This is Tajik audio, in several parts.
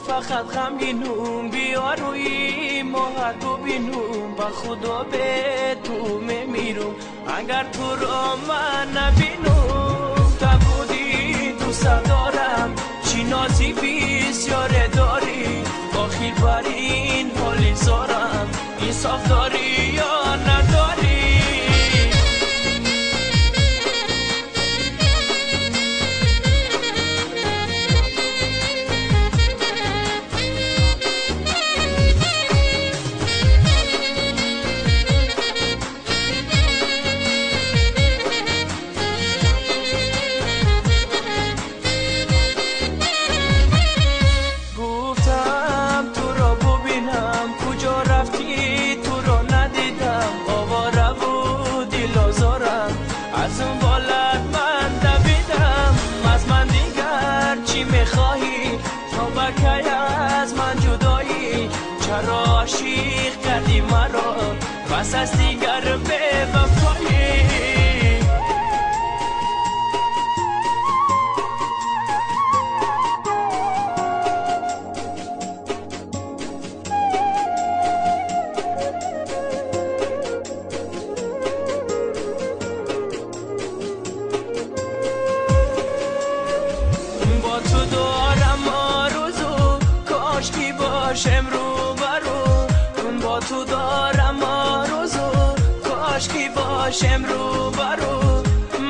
Фақат ғамгинум, биё рӯи моҳат бубинум, ба Худо бе ту мемирум, агар туро ман набинум. Та будӣ дӯстат дорам, чӣ нози бисёре дорӣ, охир бар ин ҳоли зорам, инсоф дорӣ ё надорӣ? Аз ман ҷудоӣ чаро ошиқ кардӣ маро, пас аз дигар бевафоӣ? Бо ту дорам орзу, кошки бошем рӯбарӯ, бо ту дорам орзу, кошки бошем рӯбарӯ,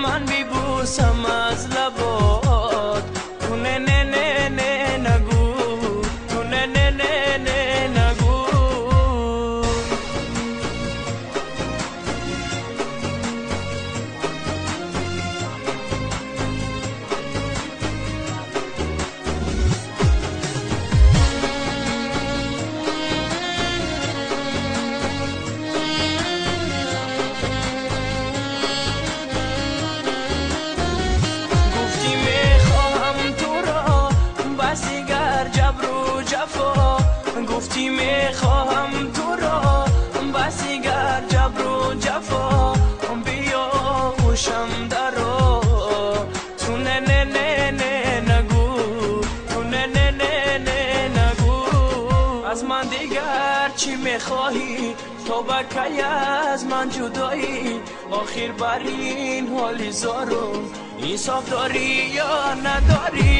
ман бибусам аз лабот, ту не не не не нагӯ, ту не не не не нагӯ. Гуфтӣ мехоҳам туро, бас дигар ҷабру ҷафо, биё гӯшам даро, ту не не не не нагӯ, ту не не не не нагӯ. Аз ман дигар чӣ мехоҳӣ, то ба кай аз ман ҷудоӣ? Охир бар ин ҳоли зорум, инсоф дорӣ ё надорӣ?